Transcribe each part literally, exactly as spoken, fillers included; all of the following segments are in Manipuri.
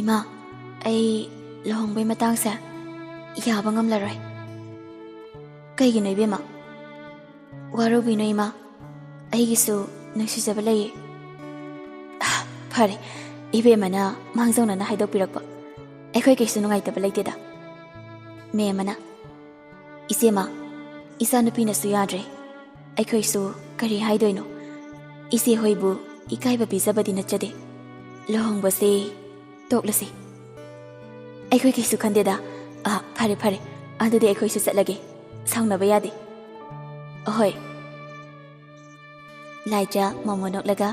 ꯏꯃꯥ, ꯑꯩ ꯂꯨꯍꯣꯡꯕꯩ ꯃꯇꯥꯡꯁꯦ ꯌꯥꯕ ꯉꯝꯂꯔꯣꯏ꯫ ꯀꯩꯒꯤꯅꯣ ꯏꯕꯦꯝꯃ? ꯋꯥꯔꯧꯕꯤꯅꯨ ꯏꯃꯥ, ꯑꯩꯒꯤꯁꯨ ꯅꯨꯡꯁꯤꯖꯕ ꯂꯩꯌꯦ꯫ ꯑꯥ, ꯐꯔꯦ, ꯏꯕꯦꯝꯃꯅ ꯃꯥꯡꯖꯧꯅꯅ ꯍꯥꯏꯗꯣꯛꯄꯤꯔꯛꯄ꯫ ꯑꯩꯈꯣꯏ ꯀꯩꯁꯨ ꯅꯨꯡꯉꯥꯏꯇꯕ ꯂꯩꯇꯦꯗ꯫ ꯃꯦꯝꯃꯅ, "ꯏꯆꯦꯃ, ꯏꯆꯥꯅꯨꯄꯤꯅꯁꯨ ꯌꯥꯗ꯭ꯔꯦ꯫ ꯑꯩꯈꯣꯏꯁꯨ ꯀꯔꯤ ꯍꯥꯏꯗꯣꯏꯅꯣ? ꯏꯆꯦ ꯍꯣꯏꯕꯨ ꯏꯀꯥꯏꯕ ꯄꯤꯖꯕꯗꯤ ꯅꯠꯆꯗꯦ꯫ ꯂꯨꯍꯣꯡꯕꯁꯦ ꯇꯣꯛꯂꯁꯤ꯫" "ꯑꯩꯈꯣꯏ ꯀꯩꯁꯨ ꯈꯟꯗꯦꯗ꯫ ꯑꯥ, ꯐꯔꯦ, ꯐꯔꯦ꯫ ꯑꯗꯨꯗꯤ ꯑꯩꯈꯣꯏꯁꯨ ꯆꯠꯂꯒꯦ꯫ ꯁꯥꯎꯅꯕ ꯌꯥꯗꯦ꯫" "ꯑꯍꯣꯏ꯫" ꯂꯥꯏꯖ ꯃꯣꯃꯣ ꯅꯣꯛꯂꯒ,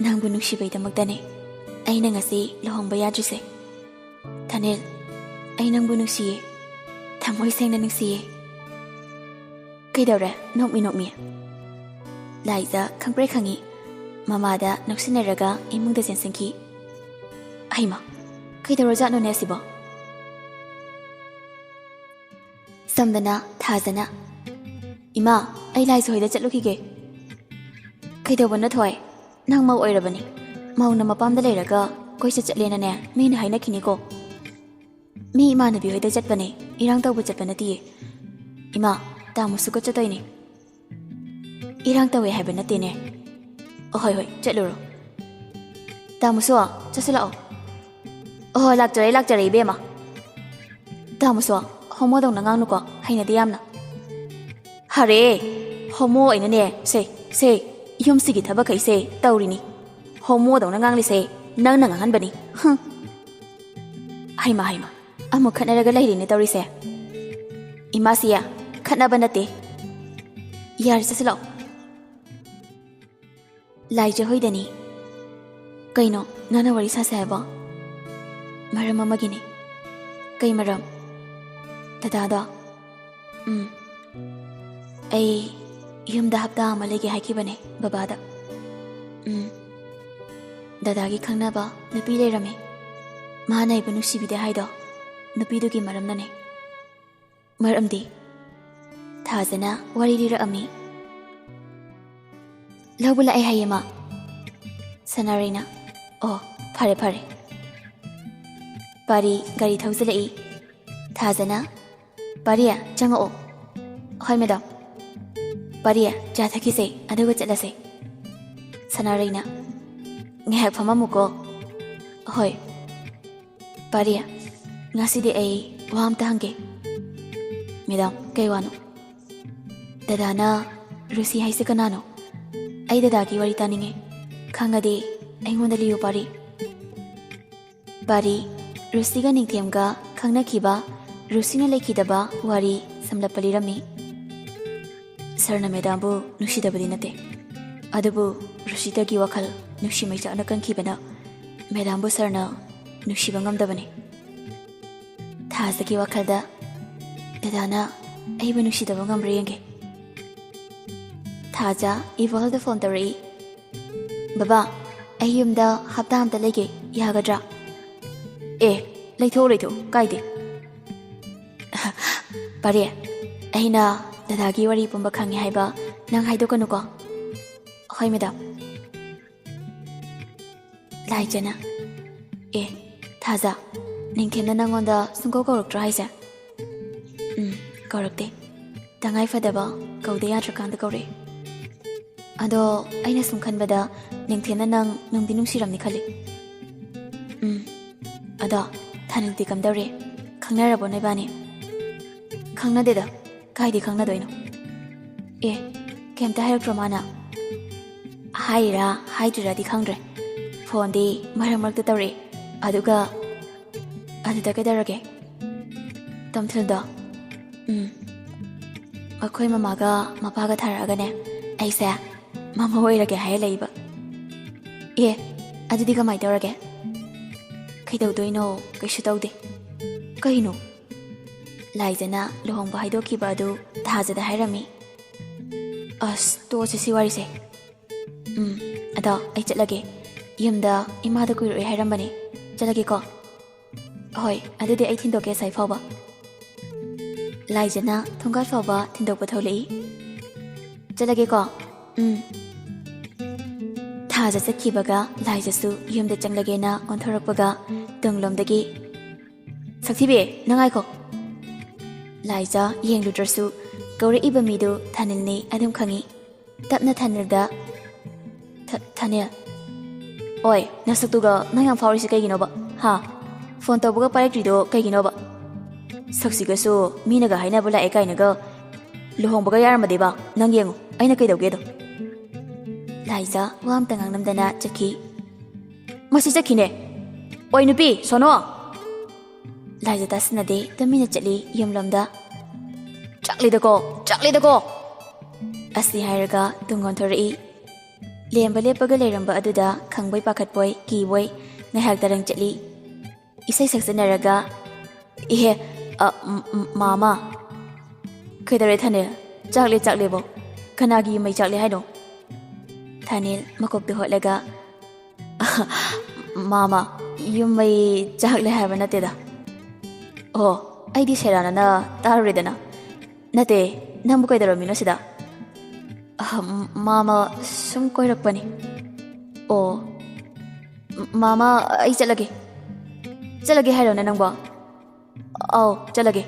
"ꯅꯪꯕꯨ ꯅꯨꯡꯁꯤꯕꯩꯗꯃꯛꯇꯅꯦ ꯑꯩꯅ ꯉꯁꯤ ꯂꯨꯍꯣꯡꯕ ꯌꯥꯗ꯭ꯔꯤꯁꯦ꯫ ꯊꯥꯅꯤꯜ, ꯑꯩ ꯅꯪꯕꯨ ꯅꯨꯡꯁꯤꯌꯦ꯫ ꯊꯃꯣꯏ ꯁꯦꯡꯅ ꯅꯨꯡꯁꯤꯌꯦ꯫" "ꯀꯩꯗꯧꯔꯦ? ꯅꯣꯛꯃꯤ ꯅꯣꯛꯃꯤ꯫" ꯂꯥꯏꯖ ꯈꯪꯄ꯭ꯔꯦꯛ ꯈꯪꯉꯤ꯫ ꯃꯃꯥꯗ ꯅꯣꯛꯁꯤꯟꯅꯔꯒ ꯏꯃꯨꯡꯗ ꯆꯦꯟꯁꯤꯟꯈꯤ꯫ "ꯍꯩꯃꯥ, ꯀꯩꯗꯧꯔꯖꯥꯠꯅꯣꯅꯦ ꯑꯁꯤꯕꯣ?" ꯁꯣꯝꯗꯅ ꯊꯥꯖꯅ, "ꯏꯃꯥ, ꯑꯩ ꯂꯥꯏꯖ ꯍꯣꯏꯗ ꯆꯠꯂꯨꯈꯤꯒꯦ꯫" "ꯀꯩꯗꯧꯕꯅꯣ ꯊꯣꯏ? ꯅꯪ ꯃꯧ ꯑꯣꯏꯔꯕꯅꯤ꯫ ꯃꯧꯅ ꯃꯄꯥꯝꯗ ꯂꯩꯔꯒ ꯀꯣꯏꯆꯠ ꯆꯠꯂꯦꯅꯅꯦ ꯃꯤꯅ ꯍꯥꯏꯅꯈꯤꯅꯤꯀꯣ꯫" "ꯃꯤ ꯏꯃꯥꯟꯅꯕꯤ ꯍꯣꯏꯗ ꯆꯠꯄꯅꯦ, ꯏꯔꯥꯡ ꯇꯧꯕ ꯆꯠꯄ ꯅꯠꯇꯤꯌꯦ꯫" "ꯏꯃꯥ, ꯇꯥꯃꯣꯁꯨ ꯀꯣꯏꯆꯠꯇꯣꯏꯅꯦ꯫" "ꯏꯔꯥꯡ ꯇꯧꯋꯦ ꯍꯥꯏꯕ ꯅꯠꯇꯦꯅꯦ꯫" "ꯑꯣ, ꯍꯣꯏ, ꯍꯣꯏ, ꯆꯠꯂꯨꯔꯣ꯫" "ꯇꯥꯃꯣꯁꯨ, ꯆꯠꯁꯤꯜꯂꯛꯑꯣ꯫" "ꯑꯣ, ꯂꯥꯛꯆꯔꯦ, ꯂꯥꯛꯆꯔꯦ, ꯏꯕꯦꯝꯃ꯫" "ꯇꯥꯃꯣꯁꯨ, ꯍꯣꯃꯣꯗꯧꯅ ꯉꯥꯡꯅꯨꯀꯣ, ꯍꯩꯅꯗꯦ ꯌꯥꯝꯅ꯫" "ꯍꯔꯦ, ꯍꯣꯃꯣ ꯑꯣꯏꯅꯅꯦ, ꯁꯦ, ꯁꯦ, ꯌꯨꯝꯁꯤꯒꯤ ꯊꯕꯛꯈꯩꯁꯦ ꯇꯧꯔꯤꯅꯤ꯫ ꯍꯣꯃꯣꯗꯧꯅ ꯉꯥꯡꯂꯤꯁꯦ ꯅꯪꯅ ꯉꯥꯡꯍꯟꯕꯅꯤ꯫ ꯍꯨꯝ꯫" "ꯍꯩꯃꯥ, ꯍꯩꯃꯥ, ꯑꯃꯨꯛ ꯈꯠꯅꯔꯒ ꯂꯩꯔꯦꯅꯦ ꯇꯧꯔꯤꯁꯦ꯫" "ꯏꯃꯥꯁꯤꯌꯥ, ꯈꯠꯅꯕ ꯅꯠꯇꯦ꯫ ꯌꯥꯔꯦ, ꯆꯠꯁꯤꯜꯂꯛꯑꯣ꯫" ꯂꯥꯏꯖ ꯍꯣꯏꯗꯅꯤ꯫ "ꯀꯩꯅꯣ, ꯅꯪꯅ ꯋꯥꯔꯤ ꯁꯥꯁꯦ ꯍꯥꯏꯕꯣ?" "ꯃꯔꯝ ꯑꯃꯒꯤꯅꯤ꯫" "ꯀꯩ ꯃꯔꯝ?" "ꯗꯗꯥꯗꯣ꯫" "ꯎꯝ꯫ ꯑꯩ ꯌꯨꯝꯗ ꯍꯞꯇꯥ ꯑꯃ ꯂꯩꯒꯦ ꯍꯥꯏꯈꯤꯕꯅꯦ ꯕꯕꯥꯗ꯫" "ꯎꯝ꯫ ꯗꯗꯥꯒꯤ ꯈꯪꯅꯕ ꯅꯨꯄꯤ ꯂꯩꯔꯝꯃꯦ꯫ ꯃꯥꯅ ꯑꯩꯕꯨ ꯅꯨꯡꯁꯤꯕꯤꯗꯦ ꯍꯥꯏꯗꯣ ꯅꯨꯄꯤꯗꯨꯒꯤ ꯃꯔꯝꯅꯅꯦ꯫" "ꯃꯔꯝꯗꯤ?" ꯊꯥꯖꯅ ꯋꯥꯔꯤ ꯂꯤꯔꯛꯑꯝꯃꯤ꯫ "ꯂꯧꯕ ꯂꯥꯛꯑꯦ ꯍꯥꯏꯌꯦ ꯃꯥ꯫" ꯁꯅꯥꯔꯩꯅ, ꯑꯣ, ꯐꯔꯦ, ꯐꯔꯦ꯫ ꯄꯥꯔꯤ ꯒꯥꯔꯤ ꯊꯧꯖꯤꯜꯂꯛꯏ꯫ ꯊꯥꯖꯅ, "ꯄꯥꯔꯤ, ꯆꯪꯉꯛꯑꯣ꯫" "ꯍꯣꯏ, ꯃꯦꯗꯥꯝ꯫" "ꯄꯥꯔꯤ, ꯆꯥ ꯊꯛꯈꯤꯁꯦ, ꯑꯗꯨꯒ ꯆꯠꯂꯁꯦ꯫" ꯁꯅꯥꯔꯩꯅ, "ꯉꯥꯏꯍꯥꯛ ꯐꯝꯃꯝꯃꯨꯀꯣ꯫" "ꯍꯣꯏ꯫" "ꯄꯥꯔꯤ, ꯉꯁꯤꯗꯤ ꯑꯩ ꯋꯥ ꯑꯝꯇ ꯍꯪꯒꯦ꯫" "ꯃꯦꯗꯥꯝ, ꯀꯩ ꯋꯥꯅꯣ?" "ꯗꯗꯥꯅ ꯔꯨꯁꯤ ꯍꯥꯏꯁꯦ ꯀꯅꯥꯅꯣ? ꯑꯩ ꯗꯗꯥꯒꯤ ꯋꯥꯔꯤ ꯇꯥꯅꯤꯡꯉꯦ꯫ ꯈꯪꯉꯗꯤ ꯑꯩꯉꯣꯟꯗ ꯂꯤꯌꯨ, ꯄꯥꯔꯤ꯫" ꯄꯥꯔꯤ, ꯔꯨꯁꯤꯒ ꯅꯤꯡꯊꯦꯝꯒ ꯈꯪꯅꯈꯤꯕ, ꯔꯨꯁꯤꯅ ꯂꯩꯈꯤꯗꯕ ꯋꯥꯔꯤ ꯁꯝꯂꯞꯄ ꯂꯤꯔꯝꯃꯤ꯫ "ꯁꯥꯔꯅ ꯃꯦꯗꯥꯝꯕꯨ ꯅꯨꯡꯁꯤꯗꯕꯗꯤ ꯅꯠꯇꯦ, ꯑꯗꯨꯕꯨ ꯔꯨꯁꯤꯗꯒꯤ ꯋꯥꯈꯜ ꯅꯨꯡꯁꯤ ꯃꯩꯆꯥꯛꯅ ꯀꯟꯈꯤꯕꯅ ꯃꯦꯗꯥꯝꯕꯨ ꯁꯥꯔꯅ ꯅꯨꯡꯁꯤꯕ ꯉꯝꯗꯕꯅꯤ꯫" ꯊꯥꯖꯒꯤ ꯋꯥꯈꯜꯗ, "ꯗꯗꯥꯅ ꯑꯩꯕꯨ ꯅꯨꯡꯁꯤꯗꯕ ꯉꯝꯕ꯭ꯔꯥ ꯌꯦꯡꯒꯦ꯫" ꯊꯥꯖ ꯏꯕꯣꯍꯜꯗ ꯐꯣꯟ ꯇꯧꯔꯛꯏ꯫ "ꯕꯕꯥ, ꯑꯩ ꯌꯨꯝꯗ ꯍꯞꯇꯥ ꯑꯝꯇ ꯂꯩꯒꯦ, ꯌꯥꯒꯗ꯭ꯔꯥ?" "ꯑꯦ, ꯂꯩꯊꯣꯛꯎ, ꯂꯩꯊꯣꯛꯎ, ꯀꯥꯏꯗꯦ꯫" "ꯄꯥꯔꯤ, ꯑꯩꯅ ꯗꯗꯥꯒꯤ ꯋꯥꯔꯤ ꯄꯨꯝꯕ ꯈꯪꯉꯦ ꯍꯥꯏꯕ ꯅꯪ ꯍꯥꯏꯗꯣꯛꯀꯅꯨꯀꯣ꯫" "ꯍꯣꯏ, ꯃꯦꯗꯥꯝ꯫" ꯂꯥꯏꯖꯅ, "ꯑꯦ, ꯊꯥꯖ, ꯅꯤꯡꯊꯦꯝꯅ ꯅꯪꯉꯣꯟꯗ ꯁꯨꯡꯀꯧ ꯀꯧꯔꯛꯇ꯭ꯔꯣ ꯍꯥꯏꯁꯦ?" "ꯎꯝ, ꯀꯧꯔꯛꯇꯦ꯫ ꯇꯉꯥꯏ ꯐꯗꯕ ꯀꯧꯗ ꯌꯥꯗ꯭ꯔꯀꯥꯟꯗ ꯀꯧꯔꯛꯑꯦ꯫ ꯑꯗꯣ ꯑꯩꯅ ꯁꯨꯝ ꯈꯟꯕꯗ ꯅꯤꯡꯊꯦꯝꯅ ꯅꯪ ꯅꯨꯡꯗꯤ ꯅꯨꯡꯁꯤꯔꯝꯅꯤ ꯈꯜꯂꯤ꯫" "ꯎꯝ, ꯑꯗꯣ ꯊꯥꯅꯤꯜꯗꯤ ꯀꯝꯗꯧꯔꯤ? ꯈꯪꯅꯔꯕꯣ ꯅꯣꯏꯕꯥꯅꯤ?" "ꯈꯪꯅꯗꯦꯗ, ꯀꯥꯏꯗꯤ ꯈꯪꯅꯗꯣꯏꯅꯣ?" "ꯑꯦ, ꯀꯩꯝꯇ ꯍꯥꯏꯔꯛꯇ꯭ꯔꯣ ꯃꯥꯅ?" "ꯍꯥꯏꯔꯤꯔꯥ ꯍꯥꯏꯗ꯭ꯔꯤꯔꯥꯗꯤ ꯈꯪꯗ꯭ꯔꯦ, ꯐꯣꯟꯗꯤ ꯃꯔꯛ ꯃꯔꯛꯇ ꯇꯧꯔꯛꯑꯦ꯫ ꯑꯗꯨꯒ ꯑꯗꯨꯗ ꯀꯩꯗꯧꯔꯒꯦ?" "ꯇꯣꯝꯊꯤꯜꯗꯣ?" "ꯎꯝ, ꯃꯈꯣꯏ ꯃꯃꯥꯒ ꯃꯄꯥꯒ ꯊꯥꯔꯛꯑꯒꯅꯦ, ꯑꯩꯁꯦ ꯃꯃꯧ ꯑꯣꯏꯔꯒꯦ ꯍꯥꯏꯍꯜꯂꯛꯏꯕ꯫" "ꯑꯦ, ꯑꯗꯨꯗꯤ ꯀꯃꯥꯏꯅ ꯇꯧꯔꯒꯦ?" "ꯀꯩꯗꯧꯗꯣꯏꯅꯣ? ꯀꯩꯁꯨ ꯇꯧꯗꯦ꯫" "ꯀꯩꯅꯣ?" "ꯂꯥꯏꯖꯅ ꯂꯨꯍꯣꯡꯕ ꯍꯥꯏꯗꯣꯛꯈꯤꯕ ꯑꯗꯨ ꯊꯥꯖꯗ ꯍꯥꯏꯔꯝꯃꯤ꯫" "ꯑꯁ, ꯇꯣꯛꯑꯁꯤ ꯁꯤ ꯋꯥꯔꯤꯁꯦ꯫ ꯎꯝ, ꯑꯗꯣ ꯑꯩ ꯆꯠꯂꯒꯦ꯫ ꯌꯨꯝꯗ ꯏꯃꯥꯗ ꯀꯨꯏꯔꯣꯏ ꯍꯥꯏꯔꯝꯕꯅꯦ꯫ ꯆꯠꯂꯒꯦꯀꯣ꯫" "ꯍꯣꯏ, ꯑꯗꯨꯗꯤ ꯑꯩ ꯊꯤꯟꯗꯣꯛꯀꯦ ꯑꯁꯥꯏ ꯐꯥꯎꯕ꯫" ꯂꯥꯏꯖꯅ ꯊꯣꯡꯒꯥꯜ ꯐꯥꯎꯕ ꯊꯤꯟꯗꯣꯛꯄ ꯊꯣꯛꯂꯛꯏ꯫ "ꯆꯠꯂꯒꯦꯀꯣ꯫" "ꯎꯝ꯫" ꯊꯥꯖ ꯆꯠꯈꯤꯕꯒ ꯂꯥꯏꯖꯁꯨ ꯌꯨꯝꯗ ꯆꯪꯂꯒꯦꯅ ꯑꯣꯟꯊꯣꯔꯛꯄꯒ ꯇꯨꯡꯂꯣꯝꯗꯒꯤ, "ꯁꯛꯊꯤꯕꯤ, ꯅꯪ ꯉꯥꯏꯈꯣ!" ꯂꯥꯏꯖ ꯌꯦꯡꯂꯨꯗ꯭ꯔꯁꯨ ꯀꯧꯔꯛꯏꯕ ꯃꯤꯗꯨ ꯊꯥꯅꯤꯜꯅꯤ ꯑꯗꯨꯝ ꯈꯪꯏ꯫ ꯇꯞꯅ ꯊꯥꯅꯤꯜꯗ, "ꯊ-, ꯊꯥꯅꯤꯜ꯫ ꯑꯣꯏ, ꯅꯁꯛꯇꯨꯒ ꯅꯪ ꯌꯥꯝ ꯐꯥꯎꯔꯤꯁꯤ ꯀꯩꯒꯤꯅꯣꯕ? ꯍꯥ? ꯐꯣꯟ ꯇꯧꯕꯒ ꯄꯥꯏꯔꯛꯇ꯭ꯔꯤꯗꯣ ꯀꯩꯒꯤꯅꯣꯕ? ꯁꯛꯁꯤꯒꯁꯨ ꯃꯤꯅꯒ ꯍꯥꯏꯅꯕ ꯂꯥꯛꯑꯦ ꯀꯥꯏꯅꯒ ꯂꯨꯍꯣꯡꯕꯒ ꯌꯥꯔꯝꯃꯗꯤꯕ ꯅꯪ ꯌꯦꯡꯉꯨ ꯑꯩꯅ ꯀꯩꯗꯧꯒꯦꯗꯣ꯫" ꯂꯥꯏꯖ ꯋꯥ ꯑꯝꯇ ꯉꯥꯡꯂꯝꯗꯅ ꯆꯠꯈꯤ꯫ "ꯃꯁꯤ ꯆꯠꯈꯤꯅꯦ꯫ ꯑꯣꯏ ꯅꯨꯄꯤ, ꯁꯣꯅꯣ!" ꯂꯥꯏꯖ ꯇꯥꯁꯤꯟꯅꯗꯦ, ꯇꯨꯃꯤꯟꯅ ꯆꯠꯂꯤ ꯌꯨꯝꯂꯣꯝꯗ꯫ "ꯆꯥꯛꯂꯤꯗꯀꯣ, ꯆꯥꯛꯂꯤꯗꯀꯣ!" ꯑꯁꯤ ꯍꯥꯏꯔꯒ ꯇꯨꯡ ꯑꯣꯟꯊꯣꯔꯛꯏ꯫ ꯂꯦꯝꯕ ꯂꯦꯞꯄꯒ ꯂꯩꯔꯝꯕ ꯑꯗꯨꯗ ꯈꯪꯕꯣꯏ ꯄꯥꯈꯠꯄꯣꯏ ꯀꯤꯕꯣꯏ ꯉꯥꯏꯍꯥꯛ ꯇꯔꯪ ꯆꯠꯂꯤ꯫ ꯏꯁꯩ ꯁꯛꯆꯟꯅꯔꯒ, "ꯏꯍꯦ, ꯑ, ꯝ-, ꯝ-, ꯃꯥꯃ!" "ꯀꯩꯗꯧꯔꯦ ꯊꯥꯅꯤꯜ? ꯆꯥꯛꯂꯦ ꯆꯥꯛꯂꯦꯕꯣ? ꯀꯅꯥꯒꯤ ꯌꯨꯝꯃꯩ ꯆꯥꯛꯂꯦ ꯍꯥꯏꯅꯣ?" ꯊꯥꯅꯤꯜ ꯃꯀꯣꯛꯇꯨ ꯍꯣꯠꯂꯒ, "ꯃꯥꯃ, ꯌꯨꯝꯃꯩ ꯆꯥꯛꯂꯦ ꯍꯥꯏꯕ ꯅꯠꯇꯦꯗ꯫ ꯑꯣ, ꯑꯩꯗꯤ ꯁꯦꯔꯥꯟꯅꯅ ꯇꯥꯔꯨꯔꯦꯗꯅ꯫ ꯅꯠꯇꯦ, ꯅꯪꯕꯨ ꯀꯩꯗꯧꯔꯝꯃꯤꯅꯣ ꯁꯤꯗ?" "ꯑꯍ, ꯃꯥꯃ, ꯁꯨꯝ ꯀꯣꯏꯔꯛꯄꯅꯤ꯫" "ꯑꯣ, ꯃꯥꯃ, ꯑꯩ ꯆꯠꯂꯒꯦ꯫" "ꯆꯠꯂꯒꯦ ꯍꯥꯏꯔꯣꯅꯦ ꯅꯪꯕꯣ?" "ꯑꯧ, ꯆꯠꯂꯒꯦ꯫"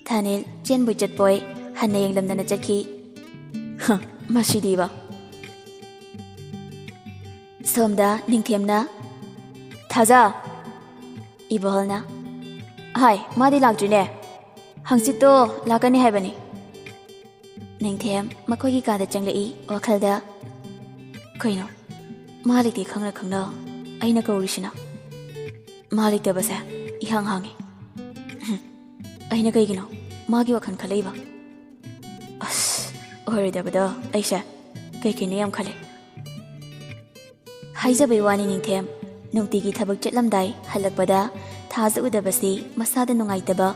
ꯊꯥꯅꯤꯜ ꯆꯦꯟꯕꯣꯏ ꯆꯠꯄꯣꯏ ꯍꯟꯅ ꯌꯦꯡꯂꯝꯗꯅ ꯆꯠꯈꯤ꯫ ꯍ, ꯃꯁꯤꯗꯤꯕ꯫ ꯁꯣꯝꯗ ꯅꯤꯡꯊꯦꯝꯅ, "ꯊꯥꯖ!" ꯏꯕꯣꯍꯜꯅ, "ꯍꯥꯏ, ꯃꯥꯗꯤ ꯂꯥꯛꯇ꯭ꯔꯤꯅꯦ꯫ ꯍꯪꯆꯤꯠꯇꯣ ꯂꯥꯛꯀꯅꯤ ꯍꯥꯏꯕꯅꯤ꯫" ꯅꯤꯡꯊꯦꯝ ꯃꯈꯣꯏꯒꯤ ꯀꯥꯗ ꯆꯪꯂꯛꯏ ꯋꯥꯈꯜꯗ꯫ "ꯀꯩꯅꯣ? ꯃꯥ ꯂꯩꯇꯦ ꯈꯪꯅ ꯈꯪꯅ ꯑꯩꯅ ꯀꯧꯔꯤꯁꯤꯅ? ꯃꯥ ꯂꯩꯇꯕꯁꯦ ꯏꯍꯥꯡ ꯍꯥꯡꯉꯤ꯫ ꯎꯝ, ꯑꯩꯅ ꯀꯩꯒꯤꯅꯣ ꯃꯥꯒꯤ ꯋꯥꯈꯜ ꯈꯜꯂꯛꯏꯕ? ꯑꯁ, ꯑꯣꯏꯔꯣꯏꯗꯕꯗ ꯑꯩꯁꯦ ꯀꯩꯀꯩꯅꯣ ꯌꯥꯝ ꯈꯜꯂꯦ꯫" ꯍꯥꯏꯖꯕꯩ ꯋꯥꯅꯤ ꯅꯤꯡꯊꯦꯝ, ꯅꯨꯡꯇꯤꯒꯤ ꯊꯕꯛ ꯆꯠꯂꯝꯗꯥꯏ ꯍꯜꯂꯛꯄꯗ ꯊꯥꯖ ꯎꯗꯕꯁꯤ ꯃꯁꯥꯗ ꯅꯨꯡꯉꯥꯏꯇꯕ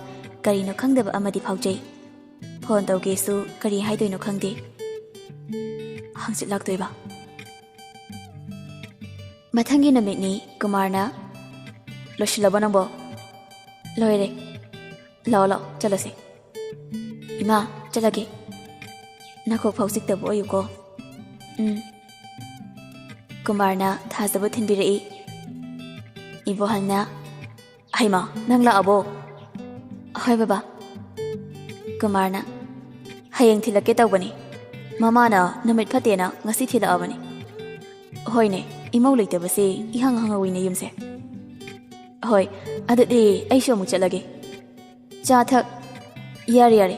ꯀꯔꯤꯅꯣ ꯈꯪꯗꯕ ꯑꯃꯗꯤ ꯐꯥꯎꯖꯩ꯫ ꯐꯣꯟ ꯇꯧꯒꯦꯁꯨ ꯀꯔꯤ ꯍꯥꯏꯗꯣꯏꯅꯣ ꯈꯪꯗꯦ꯫ ꯍꯪꯆꯤꯠ ꯂꯥꯛꯇꯣꯏꯕ꯫ ꯃꯊꯪꯒꯤ ꯅꯨꯃꯤꯠꯅꯤ ꯀꯨꯃꯥꯔꯅ, "ꯂꯣꯏꯁꯤꯜꯂꯕꯣ ꯅꯪꯕꯣ?" "ꯂꯣꯏꯔꯦ꯫ ꯂꯥꯛꯑꯣ, ꯂꯥꯛꯑꯣ, ꯆꯠꯂꯁꯦ꯫" "ꯏꯃꯥ, ꯆꯠꯂꯒꯦ꯫ ꯅꯀꯣꯛ ꯐꯥꯎ ꯆꯤꯛꯇꯕ ꯑꯣꯏꯌꯨꯀꯣ꯫" "ꯎꯝ꯫" ꯀꯨꯃꯥꯔꯅ ꯊꯥꯖꯕꯨ ꯊꯤꯟꯕꯤꯔꯛꯏ꯫ ꯏꯕꯣꯍꯜꯅ, "ꯍꯩꯃꯥ, ꯅꯪ ꯂꯥꯛꯑꯕꯣ?" "ꯍꯣꯏ ꯕꯕꯥ꯫" ꯀꯨꯃꯥꯔꯅ, "ꯍꯌꯦꯡ ꯊꯤꯜꯂꯛꯀꯦ ꯇꯧꯕꯅꯤ꯫ ꯃꯃꯥꯅ ꯅꯨꯃꯤꯠ ꯐꯠꯇꯦꯅ ꯉꯁꯤ ꯊꯤꯜꯂꯛꯑꯕꯅꯤ꯫" "ꯍꯣꯏꯅꯦ, ꯏꯃꯧ ꯂꯩꯇꯕꯁꯦ ꯏꯍꯪ ꯍꯪꯍꯧꯋꯤꯅꯦ ꯌꯨꯝꯁꯦ꯫" "ꯍꯣꯏ, ꯑꯗꯨꯗꯤ ꯑꯩꯁꯨ ꯑꯃꯨꯛ ꯆꯠꯂꯒꯦ꯫ ꯆꯥ ꯊꯛ..." "ꯌꯥꯔꯦ, ꯌꯥꯔꯦ꯫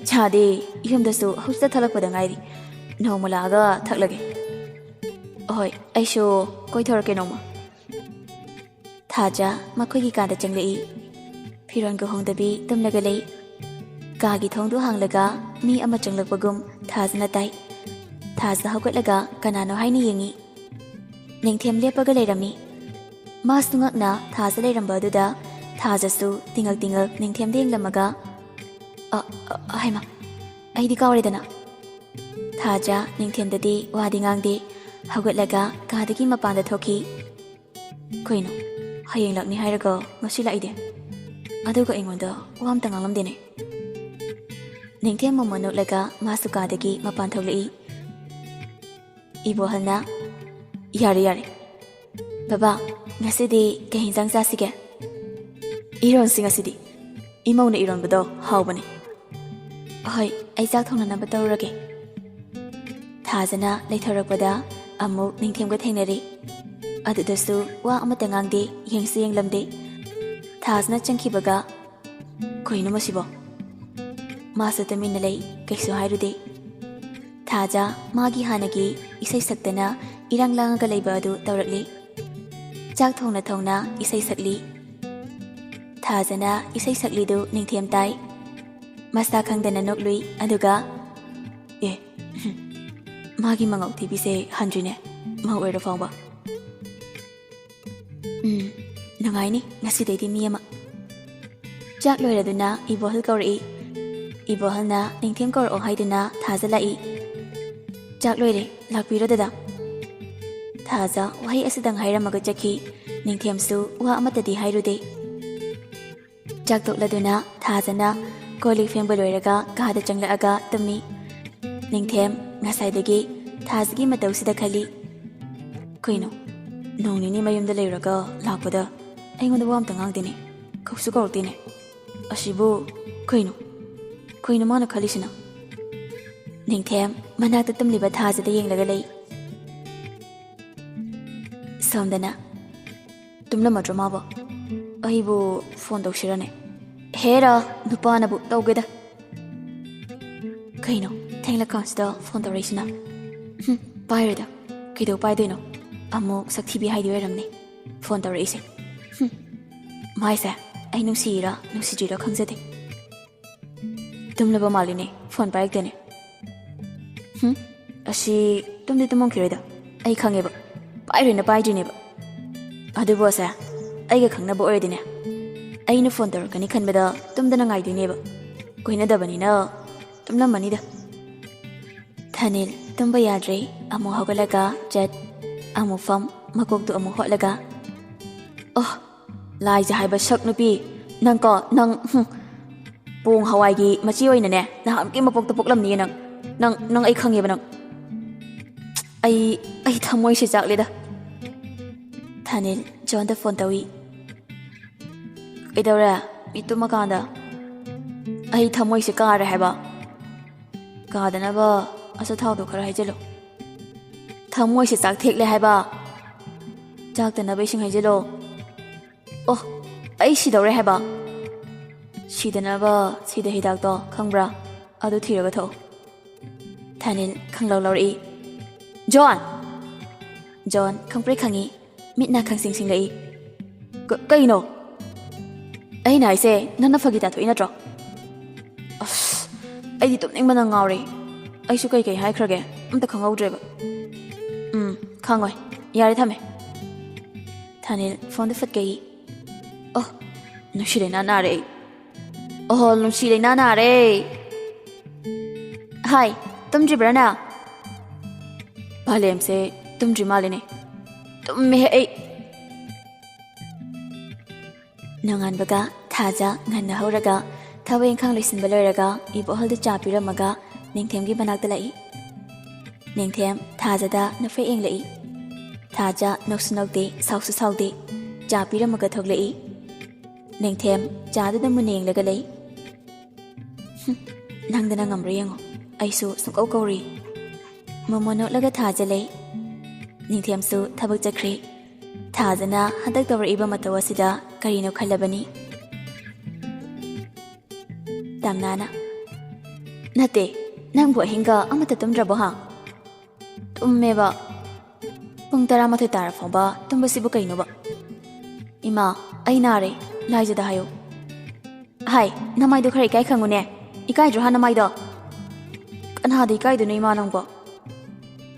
ꯆꯥꯗꯤ ꯌꯨꯝꯗꯁꯨ ꯍꯧꯖꯤꯛꯇ ꯊꯛꯂꯛꯄꯗ ꯉꯥꯏꯔꯤ꯫ ꯅꯣꯡꯃ ꯂꯥꯛꯑꯒ ꯊꯛꯂꯒꯦ꯫" "ꯍꯣꯏ, ꯑꯩꯁꯨ ꯀꯣꯏꯊꯣꯔꯛꯀꯦ ꯅꯣꯡꯃ꯫" ꯊꯥꯖ ꯃꯈꯣꯏꯒꯤ ꯀꯥꯗ ꯆꯪꯂꯛꯏ꯫ ꯐꯤꯔꯣꯟꯒ ꯍꯣꯡꯗꯕꯤ ꯇꯨꯝꯂꯒ ꯂꯩ꯫ ꯀꯥꯒꯤ ꯊꯣꯡꯗꯨ ꯍꯥꯡꯂꯒ ꯃꯤ ꯑꯃ ꯆꯪꯂꯛꯄꯒꯨꯝ ꯊꯥꯖꯅ ꯇꯥꯏ꯫ ꯊꯥꯖ ꯍꯧꯒꯠꯂꯒ ꯀꯅꯥꯅꯣ ꯍꯥꯏꯅ ꯌꯦꯡꯏ꯫ ꯅꯤꯡꯊꯦꯝ ꯂꯦꯞꯄꯒ ꯂꯩꯔꯝꯃꯤ꯫ ꯃꯥꯁꯨ ꯉꯛꯅ ꯊꯥꯖ ꯂꯩꯔꯝꯕ ꯑꯗꯨꯗ ꯊꯥꯖꯁꯨ ꯇꯤꯉꯛ ꯇꯤꯉꯛ ꯅꯤꯡꯊꯦꯝꯗ ꯌꯦꯡꯂꯝꯃꯒ, "ꯑ, ꯑ, ꯍꯩꯃꯥ, ꯑꯩꯗꯤ ꯀꯥꯎꯔꯦꯗꯅ꯫" ꯊꯥꯖ ꯅꯤꯡꯊꯦꯝꯗꯗꯤ ꯋꯥꯗꯤ ꯉꯥꯡꯗꯦ꯫ ꯍꯧꯒꯠꯂꯒ ꯀꯥꯗꯒꯤ ꯃꯄꯥꯟꯗ ꯊꯣꯛꯈꯤ꯫ "ꯀꯩꯅꯣ, ꯍꯌꯦꯡ ꯂꯥꯛꯅꯤ ꯍꯥꯏꯔꯒ ꯉꯁꯤ ꯂꯥꯛꯏꯗꯦ? ꯑꯗꯨꯒ ꯑꯩꯉꯣꯟꯗ ꯋꯥ ꯑꯝꯇ ꯉꯥꯡꯂꯝꯗꯦꯅꯦ꯫" ꯅꯤꯡꯊꯦꯝ ꯃꯃꯣꯟ ꯅꯣꯛꯂꯒ ꯃꯥꯁꯨ ꯀꯥꯗꯒꯤ ꯃꯄꯥꯟ ꯊꯣꯛꯂꯛꯏ꯫ ꯏꯕꯣꯍꯜꯅ, "ꯌꯥꯔꯦ, ꯌꯥꯔꯦ꯫ ꯕꯕꯥ, ꯉꯁꯤꯗꯤ ꯀꯩ ꯍꯤꯟꯖꯥꯡ ꯆꯥꯁꯤꯒꯦ?" "ꯏꯔꯣꯟꯁꯤ ꯉꯁꯤꯗꯤ꯫ ꯏꯃꯧꯅ ꯏꯔꯣꯟꯕꯗꯣ ꯍꯥꯎꯕꯅꯤ꯫" "ꯍꯣꯏ, ꯑꯩ ꯆꯥꯛ ꯊꯣꯡꯅꯅꯕ ꯇꯧꯔꯒꯦ꯫" ꯊꯥꯖꯅ ꯂꯩꯊꯣꯔꯛꯄꯗ ꯑꯃꯨꯛ ꯅꯤꯡꯊꯦꯝꯒ ꯊꯦꯡꯅꯔꯦ꯫ ꯑꯗꯨꯗꯁꯨ ꯋꯥ ꯑꯃꯠꯇ ꯉꯥꯡꯗꯦ, ꯌꯦꯡꯁꯨ ꯌꯦꯡꯂꯝꯗꯦ꯫ ꯊꯥꯖꯅ ꯆꯪꯈꯤꯕꯒ, "ꯀꯩꯅꯣ ꯃꯁꯤꯕꯣ?" ꯃꯥꯁꯨ ꯇꯨꯃꯤꯟꯅ ꯂꯩ, ꯀꯩꯁꯨ ꯍꯥꯏꯔꯨꯗꯦ꯫ ꯊꯥꯖ ꯃꯥꯒꯤ ꯍꯥꯟꯅꯒꯤ ꯏꯁꯩ ꯁꯛꯇꯅ ꯏꯔꯥꯡ ꯂꯥꯡꯉꯒ ꯂꯩꯕ ꯑꯗꯨ ꯇꯧꯔꯛꯂꯤ꯫ ꯆꯥꯛ ꯊꯣꯡꯅ ꯊꯣꯡꯅ ꯏꯁꯩ ꯁꯛꯂꯤ꯫ ꯊꯥꯖꯅ ꯏꯁꯩ ꯁꯛꯂꯤꯗꯨ ꯅꯤꯡꯊꯦꯝ ꯇꯥꯏ꯫ ꯃꯁꯥ ꯈꯪꯗꯅ ꯅꯣꯛꯂꯨꯏ, ꯑꯗꯨꯒ, "ꯑꯦ, ꯃꯥꯒꯤ ꯃꯉꯥꯎ ꯊꯤꯕꯤꯁꯦ ꯍꯟꯗ꯭ꯔꯤꯅꯦ, ꯃꯧ ꯑꯣꯏꯔ ꯐꯥꯎꯕ꯫ ꯎꯝ, ꯅꯨꯡꯉꯥꯏꯅꯤ ꯉꯁꯤꯗꯩꯗꯤ ꯃꯤ ꯑꯃ꯫" ꯆꯥꯛ ꯂꯣꯏꯔꯗꯨꯅ ꯏꯕꯣꯍꯜ ꯀꯧꯔꯛꯏ꯫ ꯏꯕꯣꯍꯜꯅ ꯅꯤꯡꯊꯦꯝ ꯀꯧꯔꯛꯑꯣ ꯍꯥꯏꯗꯨꯅ ꯊꯥꯖ ꯂꯥꯛꯏ꯫ "ꯆꯥꯛ ꯂꯣꯏꯔꯦ, ꯂꯥꯛꯄꯤꯔꯣ ꯗꯗꯥ꯫" ꯊꯥꯖ ꯋꯥꯍꯩ ꯑꯁꯤꯗꯪ ꯍꯥꯏꯔꯝꯃꯒ ꯆꯠꯈꯤ꯫ ꯅꯤꯡꯊꯦꯝꯁꯨ ꯋꯥ ꯑꯃꯠꯇꯗꯤ ꯍꯥꯏꯔꯨꯗꯦ꯫ ꯆꯥꯛ ꯇꯣꯛꯂꯗꯨꯅ ꯊꯥꯖꯅ ꯀꯣꯜ ꯂꯤꯛ ꯐꯦꯡꯕ ꯂꯣꯏꯔꯒ ꯀꯥꯗ ꯆꯪꯂꯛꯑꯒ ꯇꯨꯝꯃꯤ꯫ ꯅꯤꯡꯊꯦꯝ ꯉꯁꯥꯏꯗꯒꯤ ꯊꯥꯖꯒꯤ ꯃꯇꯧꯁꯤꯗ ꯈꯜꯂꯤ꯫ ꯀꯩꯅꯣ? ꯅꯣꯡ ꯅꯤꯅꯤ ꯃꯌꯨꯝꯗ ꯂꯩꯔꯒ ꯂꯥꯛꯄꯗ ꯑꯩꯉꯣꯟꯗ ꯋꯥ ꯑꯝꯇ ꯉꯥꯡꯗꯦꯅꯦ꯫ ꯀꯧꯁꯨ ꯀꯧꯔꯛꯇꯦꯅꯦ꯫ ꯑꯁꯤꯕꯨ ꯀꯩꯅꯣ? ꯀꯩꯅꯣ ꯃꯥꯅ ꯈꯜꯂꯤꯁꯤꯅ? ꯅꯤꯡꯊꯦꯝ ꯃꯅꯥꯛꯇ ꯇꯨꯝꯂꯤꯕ ꯊꯥꯖꯗ ꯌꯦꯡꯂꯒ ꯂꯩ꯫ ꯁꯣꯝꯗꯅ, ꯇꯨꯝꯂꯝꯃꯗ꯭ꯔꯣ ꯃꯥꯕꯣ? ꯑꯩꯕꯨ ꯐꯣꯟ ꯇꯧꯁꯤꯔꯅꯦ? ꯍꯦꯔꯥ, ꯅꯨꯄꯥꯅꯕꯨ ꯇꯧꯒꯦꯗ꯫ ꯀꯩꯅꯣ, ꯊꯦꯡꯂꯀꯥꯟꯁꯤꯗ ꯐꯣꯟ ꯇꯧꯔꯛꯏꯁꯤꯅ? ꯍꯨꯝ, ꯄꯥꯏꯔꯣꯏꯗ꯫ ꯀꯩꯗꯧ ꯄꯥꯏꯗꯣꯏꯅꯣ? ꯑꯃꯨꯛ ꯁꯛꯊꯤꯕꯤ ꯍꯥꯏꯗꯤ ꯑꯣꯏꯔꯝꯅꯤ ꯐꯣꯟ ꯇꯧꯔꯛꯏꯁꯦ꯫ ꯍꯨꯝ, ꯃꯥꯏꯁꯦ ꯑꯩ ꯅꯨꯡꯁꯤꯔꯤꯔꯥ ꯅꯨꯡꯁꯤꯗ꯭ꯔꯤꯔꯥ ꯈꯪꯖꯗꯦ꯫ ꯇꯨꯝꯂꯕ ꯃꯥꯜꯂꯤꯅꯦ, ꯐꯣꯟ ꯄꯥꯏꯔꯛꯇꯦꯅꯦ꯫ ꯍꯨꯝ, ꯑꯁꯤ ꯇꯨꯝꯗꯤ ꯇꯨꯝꯃꯝꯈꯤꯔꯣꯏꯗ꯫ ꯑꯩ ꯈꯪꯉꯦꯕ, ꯄꯥꯏꯔꯣꯏꯅ ꯄꯥꯏꯗ꯭ꯔꯤꯅꯦꯕ꯫ ꯑꯗꯨꯕꯨ ꯑꯁꯦ, ꯑꯩꯒ ꯈꯪꯅꯕ ꯑꯣꯏꯔꯗꯤꯅꯦ, ꯑꯩꯅ ꯐꯣꯟ ꯇꯧꯔꯛꯀꯅꯤ ꯈꯟꯕꯗ ꯇꯨꯝꯗꯅ ꯉꯥꯏꯗꯣꯏꯅꯦꯕ꯫ ꯀꯣꯏꯅꯗꯕꯅꯤꯅ ꯇꯨꯝꯂꯝꯃꯅꯤꯗ꯫ ꯊꯥꯅꯤꯜ ꯇꯨꯝꯕ ꯌꯥꯗ꯭ꯔꯦ꯫ ꯑꯃꯨꯛ ꯍꯧꯒꯠꯂꯒ ꯆꯠ, ꯑꯃꯨꯛ ꯐꯝ, ꯃꯀꯣꯛꯇꯨ ꯑꯃꯨꯛ ꯍꯣꯠꯂꯒ, ꯑꯣ, ꯂꯥꯏꯖ ꯍꯥꯏꯕ ꯁꯛ ꯅꯨꯄꯤ, ꯅꯪꯀꯣ, ꯅꯪ, ꯍꯨꯝ, ꯄꯣꯡ ꯍꯋꯥꯏꯒꯤ ꯃꯆꯤ ꯑꯣꯏꯅꯅꯦ, ꯅꯍꯥꯟꯒꯤ ꯃꯄꯣꯛꯇ ꯄꯣꯛꯂꯝꯅꯤꯌꯦ ꯅꯪ꯫ ꯅꯪ, ꯅꯪ ꯑꯩ ꯈꯪꯉꯦꯕ ꯅꯪ꯫ ꯑꯩ, ꯑꯩ ꯊꯃꯣꯏꯁꯦ ꯆꯥꯛꯂꯦꯗ꯫ ꯊꯥꯅꯤꯜ ꯖꯣꯟꯗ ꯐꯣꯟ ꯇꯧꯏ꯫ "ꯀꯩꯗꯧꯔꯦ? ꯃꯤ ꯇꯨꯝꯃꯀꯥꯟꯗ?" "ꯑꯩ ꯊꯃꯣꯏꯁꯦ ꯀꯥꯔꯦ ꯍꯥꯏꯕ꯫ ꯀꯥꯗꯅꯕ ꯑꯆꯥꯊꯥꯎꯗꯣ ꯈꯔ ꯍꯩꯖꯤꯜꯂꯨ꯫ ꯊꯃꯣꯏꯁꯦ ꯆꯥꯛꯊꯦꯛꯂꯦ ꯍꯥꯏꯕ꯫ ꯆꯥꯛꯇꯅꯕ ꯏꯁꯤꯡ ꯍꯩꯖꯤꯜꯂꯣ꯫" "ꯑꯣ, ꯑꯩ ꯁꯤꯗꯧꯔꯦ ꯍꯥꯏꯕ?" "ꯁꯤꯗꯅꯕ ꯁꯤꯗ ꯍꯤꯗꯥꯛꯇꯣ ꯈꯪꯕ꯭ꯔꯥ? ꯑꯗꯨ ꯊꯤꯔꯒ ꯊꯛꯎ꯫" ꯊꯥꯅꯤꯜ ꯈꯪꯂꯧ ꯂꯧꯔꯛꯏ꯫ "ꯖꯣꯟ!" ꯖꯣꯟ ꯈꯪꯄ꯭ꯔꯦꯛ ꯈꯪꯉꯤ꯫ ꯃꯤꯠꯅ ꯈꯪꯁꯤꯡ ꯁꯤꯡꯂꯛꯏ꯫ "ꯀ-, ꯀꯩꯅꯣ? ꯑꯩꯅ ꯍꯥꯏꯁꯦ ꯅꯪꯅ ꯐꯥꯒꯤ ꯇꯥꯊꯣꯛꯏ ꯅꯠꯇ꯭ꯔꯣ?" "ꯑꯁ, ꯑꯩꯗꯤ ꯇꯨꯝꯅꯤꯡꯕꯅ ꯉꯥꯎꯔꯦ꯫ ꯑꯩꯁꯨ ꯀꯩ ꯀꯩ ꯍꯥꯏꯈ꯭ꯔꯒꯦ ꯑꯝꯇ ꯈꯪꯍꯧꯗ꯭ꯔꯦꯕ꯫" "ꯎꯝ, ꯈꯪꯉꯣꯏ꯫ ꯌꯥꯔꯦ, ꯊꯝꯃꯦ꯫" ꯊꯥꯅꯤꯜ ꯐꯣꯟꯗ ꯐꯠ ꯀꯛꯏ꯫ "ꯑꯣ, ꯅꯨꯡꯁꯤ ꯂꯩꯅꯥ ꯅꯥꯔꯦ ꯑꯩ꯫ ꯑꯣꯍꯣ, ꯅꯨꯡꯁꯤ ꯂꯩꯅꯥ ꯅꯥꯔꯦ꯫" "ꯍꯥꯏ, ꯇꯨꯝꯗ꯭ꯔꯤꯕ꯭ꯔꯥ ꯅꯪ?" ꯄꯥꯂꯦꯝꯁꯦ ꯇꯨꯝꯗ꯭ꯔꯤ ꯃꯥꯜꯂꯦꯅꯦ꯫ ꯇꯨꯝꯃꯦ ꯑꯩ꯫ ꯅꯣꯡꯉꯥꯟꯕꯒ ꯊꯥꯖ ꯉꯟꯅ ꯍꯧꯔꯒ ꯊꯕꯛ ꯏꯪꯈꯥꯡ ꯂꯣꯏꯁꯤꯟꯕ ꯂꯣꯏꯔꯒ ꯏꯕꯣꯛꯍꯜꯗ ꯆꯥ ꯄꯤꯔꯝꯃꯒ ꯅꯤꯡꯊꯦꯝꯒꯤ ꯃꯅꯥꯛꯇ ꯂꯥꯛꯏ꯫ ꯅꯤꯡꯊꯦꯝ ꯊꯥꯖꯗ ꯅꯣꯛꯐꯦꯠ ꯌꯦꯡꯂꯛꯏ꯫ ꯊꯥꯖ ꯅꯣꯛꯁꯨ ꯅꯣꯛꯇꯦ, ꯁꯥꯎꯁꯨ ꯁꯥꯎꯗꯦ꯫ ꯆꯥ ꯄꯤꯔꯝꯃꯒ ꯊꯣꯛꯂꯛꯏ꯫ ꯅꯤꯡꯊꯦꯝ ꯆꯥꯗꯨꯗ ꯃꯨꯟꯅ ꯌꯦꯡꯂꯒ ꯂꯩ꯫ "ꯍꯨꯝ, ꯅꯪꯗꯅ ꯉꯝꯕ꯭ꯔꯥ ꯌꯦꯡꯉꯣ, ꯑꯩꯁꯨ ꯁꯨꯡꯀꯧ ꯀꯧꯔꯤ꯫" ꯃꯣꯃꯣ ꯅꯣꯛꯂꯒ ꯊꯥꯖ ꯂꯩ꯫ ꯅꯤꯡꯊꯦꯝꯁꯨ ꯊꯕꯛ ꯆꯠꯈ꯭ꯔꯦ꯫ ꯊꯥꯖꯅ ꯍꯟꯗꯛ ꯇꯧꯔꯛꯏꯕ ꯃꯇꯧ ꯑꯁꯤꯗ ꯀꯔꯤꯅꯣ ꯈꯜꯂꯕꯅꯤ꯫ ꯇꯝꯅꯥꯅ, "ꯅꯠꯇꯦ, ꯅꯪꯕꯨ ꯑꯍꯤꯡꯒ ꯑꯃꯠꯇ ꯇꯨꯝꯗ꯭ꯔꯕꯣ ꯍꯥ?" "ꯇꯨꯝꯃꯦꯕ꯫ ꯄꯨꯡ ꯇꯔꯥꯃꯥꯊꯣꯏ ꯇꯥꯔ ꯐꯥꯎꯕ ꯇꯨꯝꯕꯁꯤꯕꯨ ꯀꯩꯅꯣꯕ?" "ꯏꯃꯥ, ꯑꯩ ꯅꯥꯔꯦ, ꯂꯥꯏꯖꯗ ꯍꯥꯏꯌꯨ꯫" "ꯍꯥꯏ, ꯅꯃꯥꯏꯗꯣ ꯈꯔ ꯏꯀꯥꯏ ꯈꯪꯉꯨꯅꯦ꯫ ꯏꯀꯥꯏꯗ꯭ꯔꯣ ꯍꯥ ꯅꯃꯥꯏꯗꯣ? ꯀꯅꯥꯗ ꯏꯀꯥꯏꯗꯣꯏꯅꯣ ꯏꯃꯥ ꯅꯪꯕꯣ?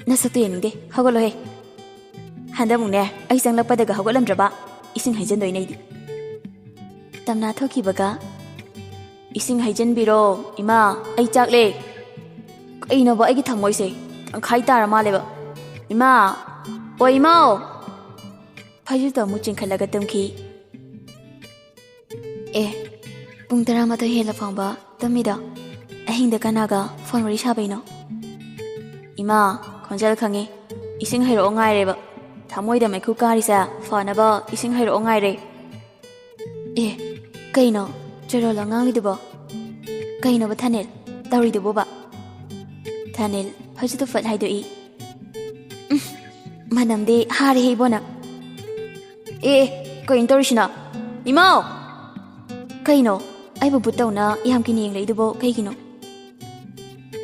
ꯅꯁꯛꯇꯣ ꯌꯦꯡꯅꯤꯡꯗꯦ, ꯍꯧꯒꯠꯂꯣꯍꯦ꯫ ꯍꯟꯗꯛꯃꯨꯛꯅꯦ ꯑꯩ ꯆꯪꯂꯛꯄꯗꯒ ꯍꯧꯒꯠꯂꯝꯗ꯭ꯔꯕ ꯏꯁꯤꯡ ꯍꯩꯖꯤꯟꯗꯣꯏꯅꯦ ꯑꯩꯗꯤ꯫" ꯇꯝꯅꯥ ꯊꯣꯛꯈꯤꯕꯒ, "ꯏꯁꯤꯡ ꯍꯩꯖꯤꯟꯕꯤꯔꯣ ꯏꯃꯥ, ꯑꯩ ꯆꯥꯛꯂꯦ꯫" ꯀꯩꯅꯣꯕ ꯑꯩꯒꯤ ꯊꯃꯣꯏꯁꯦ ꯇꯪꯈꯥꯏ ꯇꯥꯔ ꯃꯥꯜꯂꯦꯕ꯫ "ꯏꯃꯥ, ꯑꯣ ꯏꯃꯥꯎ!" ꯐꯩꯖꯨꯞꯇꯣ ꯑꯃꯨꯛ ꯆꯤꯡꯈꯠꯂꯒ ꯇꯨꯝꯈꯤ꯫ ꯑꯦ, ꯄꯨꯡ ꯇꯔꯥꯃꯥꯊꯣꯏ ꯍꯦꯜꯂ ꯐꯥꯎꯕ ꯇꯨꯝꯃꯤꯗꯣ? ꯑꯍꯤꯡꯗ ꯀꯅꯥꯒ ꯐꯣꯟ ꯋꯥꯔꯤ ꯁꯥꯕꯩꯅꯣ? "ꯏꯃꯥ, ꯈꯣꯟꯖꯦꯜ ꯈꯪꯉꯤ꯫ ꯏꯁꯤꯡ ꯍꯩꯔꯛꯑꯣ ꯉꯥꯏꯔꯦꯕ꯫ ꯊꯃꯣꯏꯗ ꯃꯩꯈꯨ ꯀꯥꯔꯤꯁꯦ ꯐꯅꯕ ꯏꯁꯤꯡ ꯍꯩꯔꯛꯑꯣ ꯉꯥꯏꯔꯦ꯫" "ꯑꯦ, ꯀꯩꯅꯣ ꯆꯦꯔꯣꯜ ꯑꯉꯥꯡꯂꯤꯗꯨꯕꯣ? ꯀꯩꯅꯣꯕ ꯊꯥꯅꯤꯜ ꯇꯧꯔꯤꯗꯨꯕꯣꯕ?" ꯊꯥꯅꯤꯜ ꯐꯩꯖꯨꯞꯇꯣ ꯐꯠ ꯍꯥꯏꯗꯣꯛꯏ꯫ "ꯎꯝ, ꯃꯅꯝꯗꯤ ꯍꯥꯔꯦꯍꯦ ꯏꯕꯣꯅ꯫" "ꯑꯦ, ꯑꯦ, ꯀꯩꯅꯣ ꯇꯧꯔꯤꯁꯤꯅ? ꯏꯃꯥꯎ!" "ꯀꯩꯅꯣ? ꯑꯩꯕꯨ ꯕꯨꯠ ꯇꯧꯅ ꯌꯥꯝ ꯀꯤꯅ ꯌꯦꯡꯂꯛꯏꯗꯨꯕꯣ ꯀꯩꯒꯤꯅꯣ?"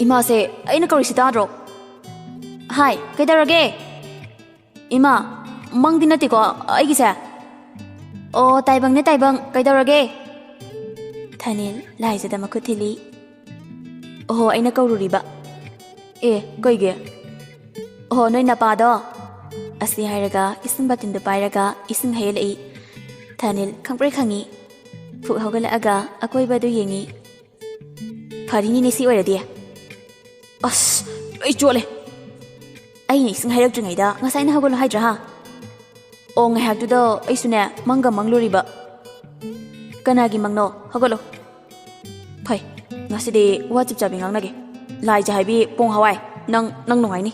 "ꯏꯃꯥꯁꯦ ꯑꯩꯅ ꯀꯧꯔꯤꯁꯤ ꯇꯥꯗ꯭ꯔꯣ? ꯍꯥꯏ, ꯀꯩꯗꯧꯔꯒꯦ? ꯏꯃꯥ, ꯃꯪꯗꯤ ꯅꯠꯇꯦꯀꯣ ꯑꯩꯒꯤꯁꯦ? ꯑꯣ, ꯇꯥꯏꯕꯪꯅꯦ ꯇꯥꯏꯕꯪ, ꯀꯩꯗꯧꯔꯒꯦ?" ꯊꯥꯅꯤꯜ ꯂꯥꯏꯖꯗ ꯃꯈꯨꯠ ꯊꯤꯜꯂꯤ꯫ "ꯑꯣꯍꯣ, ꯑꯩꯅ ꯀꯧꯔꯨꯔꯤꯕ꯫ ꯑꯦ, ꯀꯩꯒꯤ? ꯑꯣꯍꯣ, ꯅꯣꯏ ꯅꯄꯥꯗꯣ?" ꯑꯁꯤ ꯍꯥꯏꯔꯒ ꯏꯁꯤꯡ ꯕꯥꯇꯤꯟꯗꯨ ꯄꯥꯏꯔꯒ ꯏꯁꯤꯡ ꯍꯩꯌꯦꯜꯂꯛꯏ꯫ ꯊꯥꯅꯤꯜ ꯈꯪꯄ꯭ꯔꯦꯛ ꯈꯪꯉꯤ꯫ ꯐꯨꯛ ꯍꯧꯒꯠꯂꯛꯑꯒ ꯑꯀꯣꯏꯕꯗꯨ ꯌꯦꯡꯉꯤ꯫ "ꯐꯔꯤꯅꯤꯅꯦ ꯁꯤ ꯑꯣꯏꯔꯗꯤ꯫ ꯑꯁ, ꯂꯣꯏ ꯆꯣꯠꯂꯦ꯫ ꯑꯩꯅ ꯏꯁꯤꯡ ꯍꯩꯔꯛꯇ꯭ꯔꯤꯉꯩꯗ ꯉꯁꯥꯏꯅ ꯍꯧꯒꯠꯂꯣ ꯍꯥꯏꯗ꯭ꯔꯥ ꯍꯥ? ꯑꯣ, ꯉꯥꯏꯍꯥꯛꯇꯨꯗ ꯑꯩꯁꯨꯅꯦ ꯃꯪꯒ ꯃꯪꯂꯨꯔꯤꯕ꯫ ꯀꯅꯥꯒꯤ ꯃꯪꯅꯣ? ꯍꯧꯒꯠꯂꯣ꯫ ꯐꯩ, ꯉꯁꯤꯗꯤ ꯋꯥ ꯆꯞ ꯆꯥꯕꯤ ꯉꯥꯡꯅꯒꯦ꯫ ꯂꯥꯏꯖ ꯍꯥꯏꯕꯤ ꯄꯣꯡ ꯍꯋꯥꯏ, ꯅꯪ, ꯅꯪ ꯅꯨꯡꯉꯥꯏꯅꯤ꯫